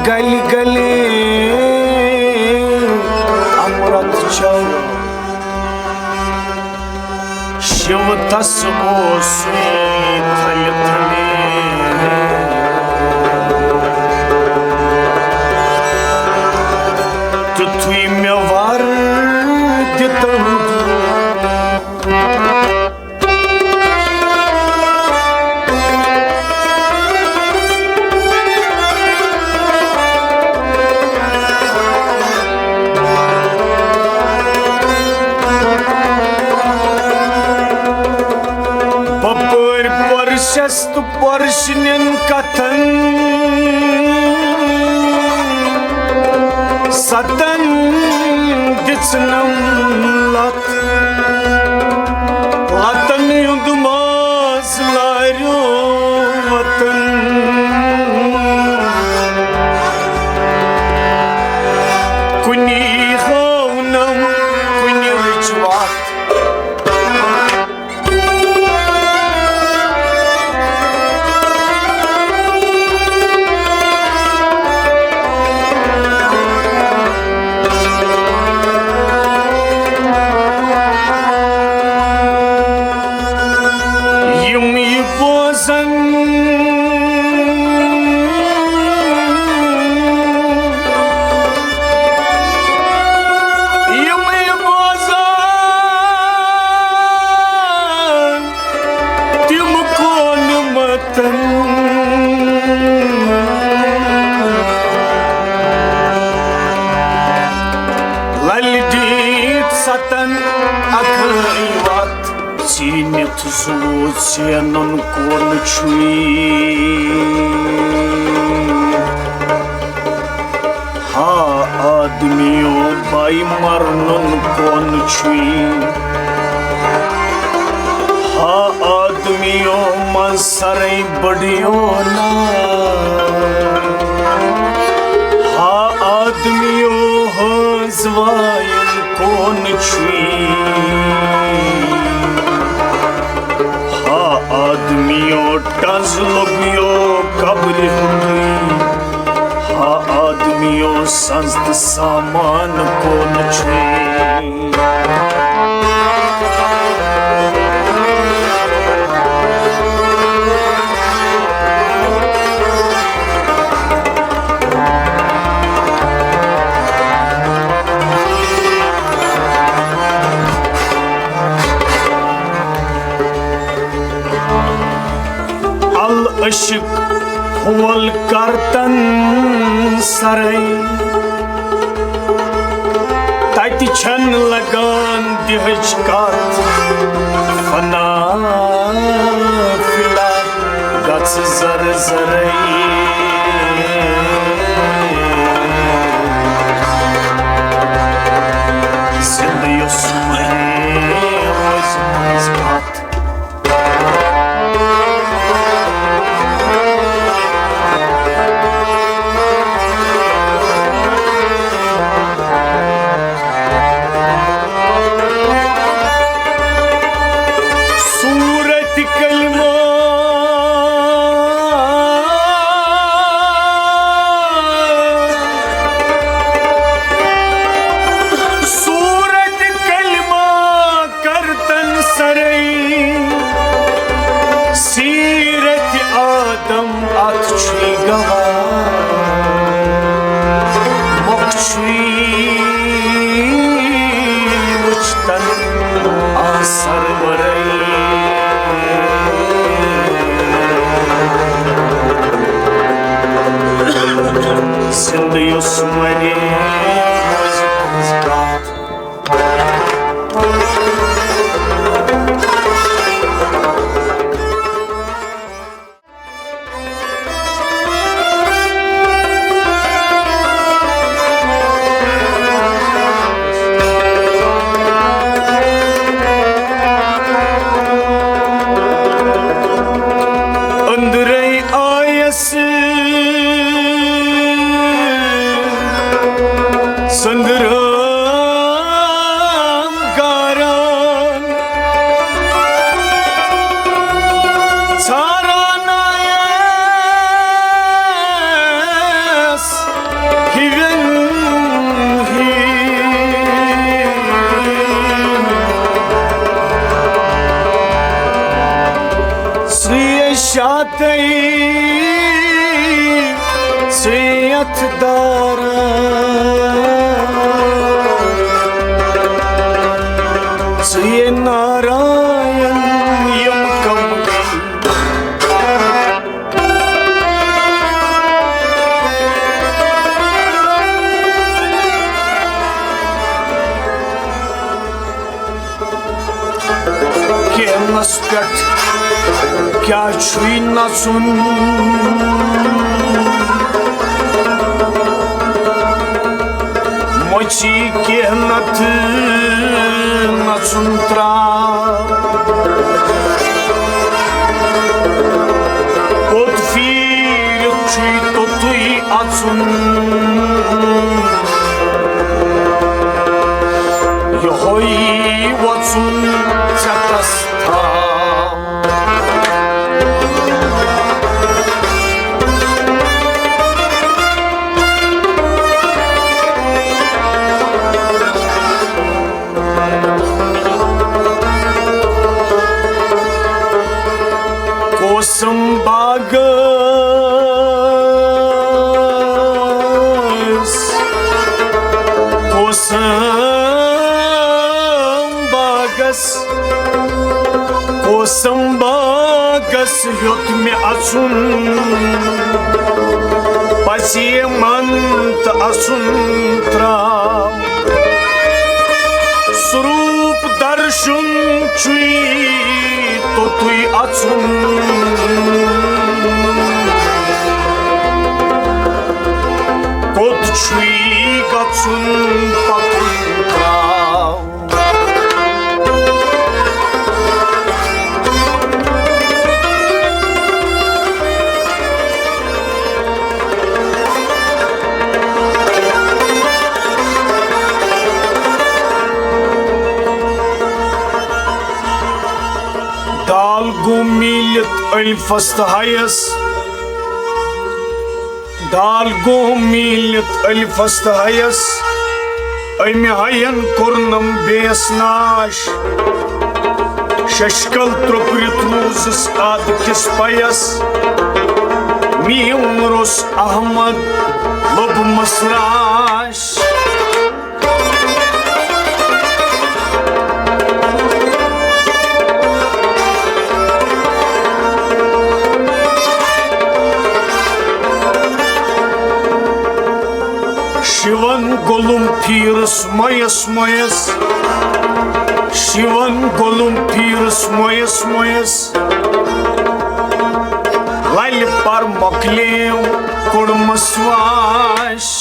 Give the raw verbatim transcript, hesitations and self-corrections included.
گلہِ گلہِ امرت چھو۔ شیو تس اوسُے تھلہِ تھلہِ۔ تیُتھُے مےٚ ور دِتم۔ بپٲرۍ پرشس تہٕ پرشنٮ۪ن کتھن ستن دِژنم لتھ۔ وطن ہُنٛد ماز لاریو وطن۔ کُنی ہٲونم، کُنہِ رٕچ وتھ۔ یِم یہِ بوزن، یِم یہِ بوزن، تِم کون متن۔ للہِ دیٖد ستن اکھٕے وتھ۔ ژیٖنِتھ زُو ژینُن کون چھُے؟ ہا آدمیو، بے مرنُن کون چھُے؟ ہا آدمیو، منٛز سرے بڑیو نا؟ ہا آدمیو، ہٲنز وایُن کون چھُے؟ ہا آدمیو، ٹنز لوٚگیو قبرِ ہُنٛدُے؟ ہا آدمیو، سنز تہٕ سامان کون چھُے؟ العشق حول کرتن سرے، تتہِ چھن لگان دِہٕچ کتھ۔ فنا فِلا گژھ زر زرے۔ زِندٕ یُس مرے، روزِ منٛز کتھ۔ صورت کلمہ، صورت کلمہ کرتن سرے، سیرت آدم اتھ چھُے گواہ، مۄکھ چھُے وُچھتن آسر ورٲے۔ زِندٕ یُس مرِ، روزِ تُہٕنٛز کتھ۔ أنٛدرَے آیَس سٔنٛدرام گاران، ژھاران آیَس تَے ژٕ یَتھ دارَس، ژٕ یے نارایَن یِم کَم کینس پٮ۪ٹھ کیٛاہ چھُے نژُن؟ مۄچی کینتھ نژُن ترٛاو۔ کوٚت پھیٖرِتھ چھُے توٚتُے اَژُن۔ یِہوٚے وَژُن ژےٚ تَس تھاو۔ کوسم باغس، کوسم باغس، کوسم باغس ہیوٚت مےٚ اَژُن، پَزِ یِمَن تہٕ اَژُن ترٛاو۔ سروٗپ درشُن چھُے توٚتُے اَژُن۔ کوٚت چھُے گژھُن پَکُن ترٛاو۔ دال گوٚو میٖلِتھ الفس تہٕ ہیس۔ دال گوٚو میٖلِتھ الفس تہٕ ہیس، أمۍ ہین کوٚرنم بیٚیس ناش۔ ششکل ترٛوٚپرِتھ روٗزٕس ادٕ کِس پَیَس، میون روٚس احمد لوٚب مسراش۔ شِوَن گوٚلُم پھیٖرٕس مۄیَس مۄیَس، شِوَن گوٚلُم پھیٖرٕس مۄیَس مۄیَس، لَلہِ پَر مۄکلیو کوٚڑمَس واش۔